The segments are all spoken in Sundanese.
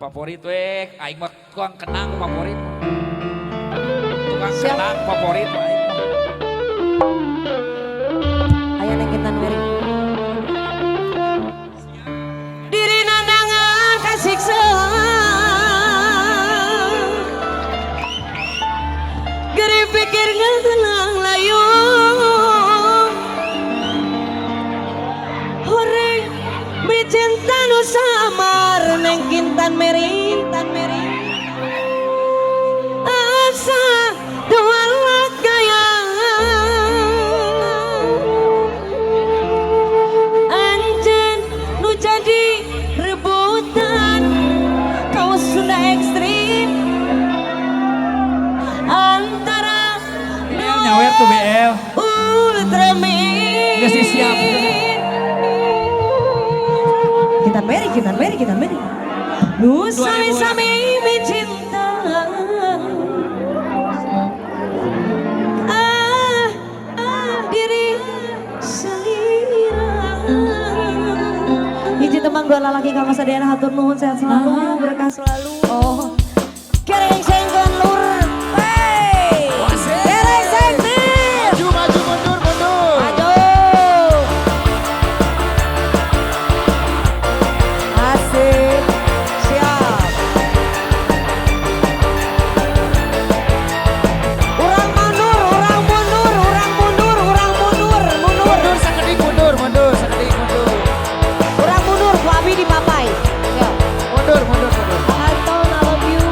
Favorit we, aing mah tukang kenang favorit. Tukang Siap. Kenang favorit aing mah. Ayo Neng Kintan Mary. Diri nandangan kasiksa. Geri pikir ngelang layu. Horeng bicinta nu samar Neng Kintan Mary, Kintan Mary. Asa dua gaya. Anjen nu jadi rebutan kau Sunda ekstrim antara BL nyawer tuh BL. Ultraman. Geus sih siap. Kintan Mary, Kintan Mary, Kintan Mary. Nu 2000. sami-sami cinta. Ah, ah, diri selira. Hiji temang dua lalaki kang sadayana, hatur nuhun, sehat selalu, berkah selalu. Oh. Kereng sengkeun lur. Hey. Kereng sengkeun. Maju, maju, mundur, mundur. Maju. Asik. Siap. Urang mundur, urang mundur, urang mundur, urang mundur, mundur. Mundur sakedik, mundur, mundur, sakedik, mundur. Urang mundur, ku abi dipapai. Yo. Mundur, mundur, mundur. Anton, I love you.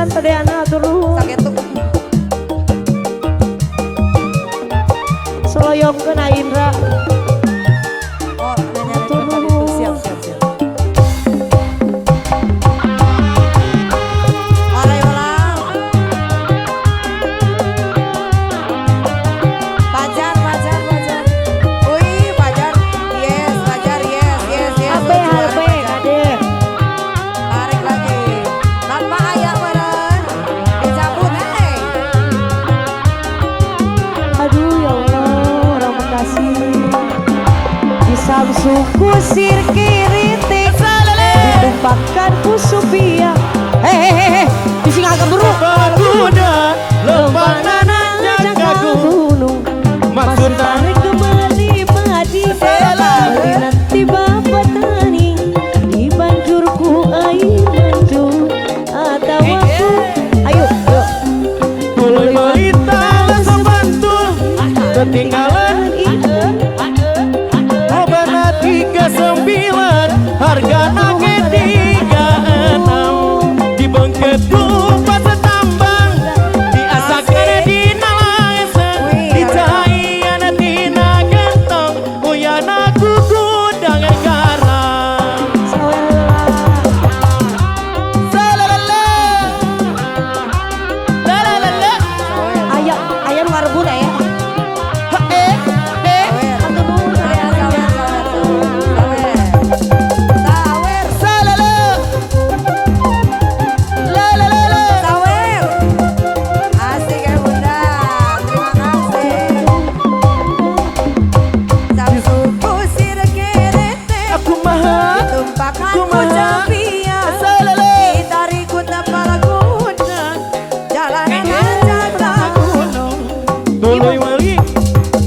pisan sadayana hatur nuhun. Sakitu. Soloyongkeun Indra. Oh, nanya itu siap siap siap. Oleh ulang. Pajar pajar pajar. Wih, pajar. Yes, pajar yes yes yes. HP HP kade. Tarik lagi. Tanpa ayah meren. Dicabut hey. Aduh ya Allah, orang Bekasi. Di Samsung kusir kiritik, ditumpahkan ku supia. Hehehe, di sing agak buruk. Kuda lempang nanjak ka gunung. Maksud tarik kembali madi, beli nanti bapak tani. Di banjurku air mancur atau aku. Ayo, ayo. Tuluy meuli talas Bantul ketinggalan Obana 39 hargana ge 36 di bengket ku pasar tambang diasakeun dina langsung dicaian tina gentong uyana kuku dangan garam salalala lalalala Ayam, ayam ngarebut ya. eh eh Hatur nuhun Sawer, sadayana. sawer, sawer. Sawer, salalala lalalala sawer. Asik ya Bunda. Terima kasih. Samsu kusir kerete. aku maha Ditumpahkan Kumaha? ku capia. Salalala. Ditarik ku tapal guna. Jalanan nanjak ka gunung. Tuluy meuli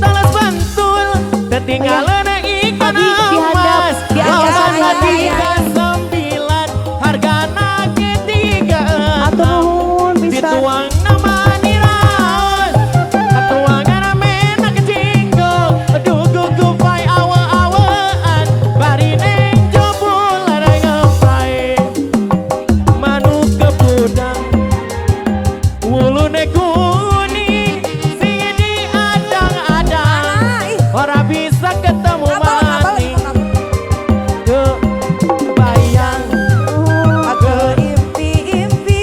talas Bantul ketinggalan ikan Abi, dihadap, emas di atas Lawan saya. 39 hargana ge 36 Hatur nuhun pisan. dituang nama niraos katuangan menak jinggo dugu gupai awe-awean bari neng jobulan ngepai manuk kepudang wulune kuning sing diadang-adang Ah, ih. ora bisa ketemu Ngapal, ngapal, maning ngapal. ke bayang Aku impi-impi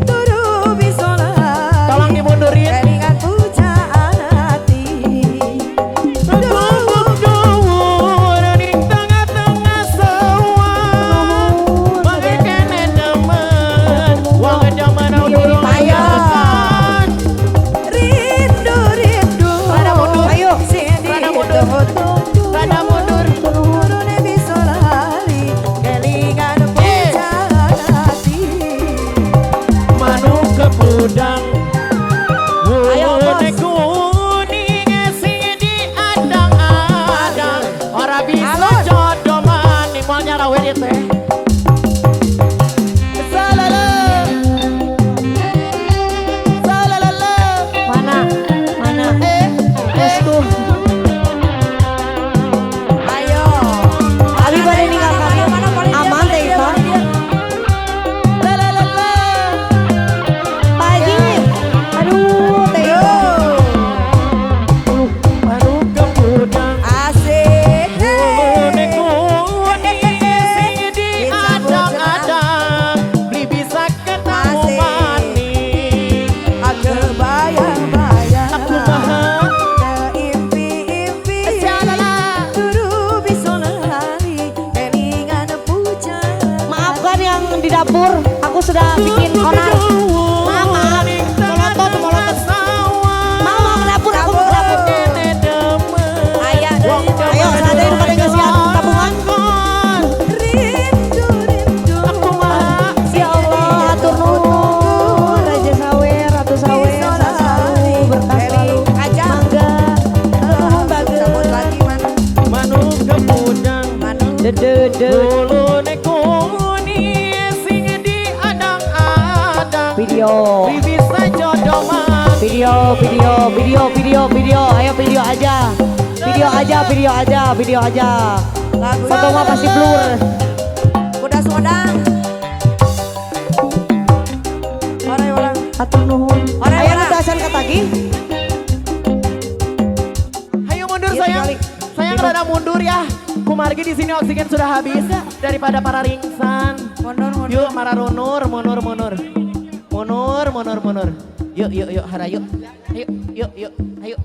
turu bisa lari. Tolong dimundurin. Kelingan pujaan hati. Guguk dhuwur ning tengah-tengah sawah. Mangkene demen, wong demen durung Ayo. yakan. Rindu rindu. Rada mundur. Ayo. Sing Rada mundur. ditunggu. Rada mundur. Turune bisa lali. Kelingan pujaan hati. Manuk kepudang. Ayo, Bos. Wulune kuning sing diadang-adang. Ora bisa Alun. jodoh maning moal nyarawe ieu teh. Salala. Salalala. Mana? Mana? Eh, Bosku. Ayo. Abi bade ninggalkan. Mana, mana, mana, Aman mana, teh mana, Iva. mana, mana. Lalalala. Pak Haji. Aduh, teh Yo. Iva. Manuk kepudang. Asik. Wulune kuning sing diadang-adang. Beli bisa ketemu Asik. maning. Aku bayang-bayang. Aku maha. Impi-impi. Salala. Turu bisa lali. Kelingan pujaan. Maafkan yang di dapur, aku sudah bikin onar. Maaf, maaf. Molotot, molotot. Mau mau ke dapur, aku mau ke dapur. Ayah dari Ayo, sadaya pada ngasihan tabungan. Rindu rindu. Aku maha. Ya Allah, hatur nuhun. Raja Sawer, Ratu Sawer, sehat selalu, berkah selalu. Aja. Mangga. Hatur nuhun bagus. Cabut lagi mana? Manuk kepudang. Mana? Dede, dede. Wulune kuning sing diadang-adang. Video. Beli bisa jodoh maning. Video, video, video, video, video. Ayo video aja. Video aja, video aja, video aja. Lagu Foto mah pasti blur. Kuda Sumedang. Hatur nuhun. Ora, Aya ora. nu teu acan katagih. Ayo mundur, Iya, sayang. sekali. Sayang, rada mundur ya. Kumargi di sini oksigen sudah habis daripada para ringsan. Mundur, mundur. Yuk, mara runur, mundur, mundur. Mundur, mundur, mundur. Yuk, yuk, yuk, hara yuk. Ayo, yuk, yuk, ayo.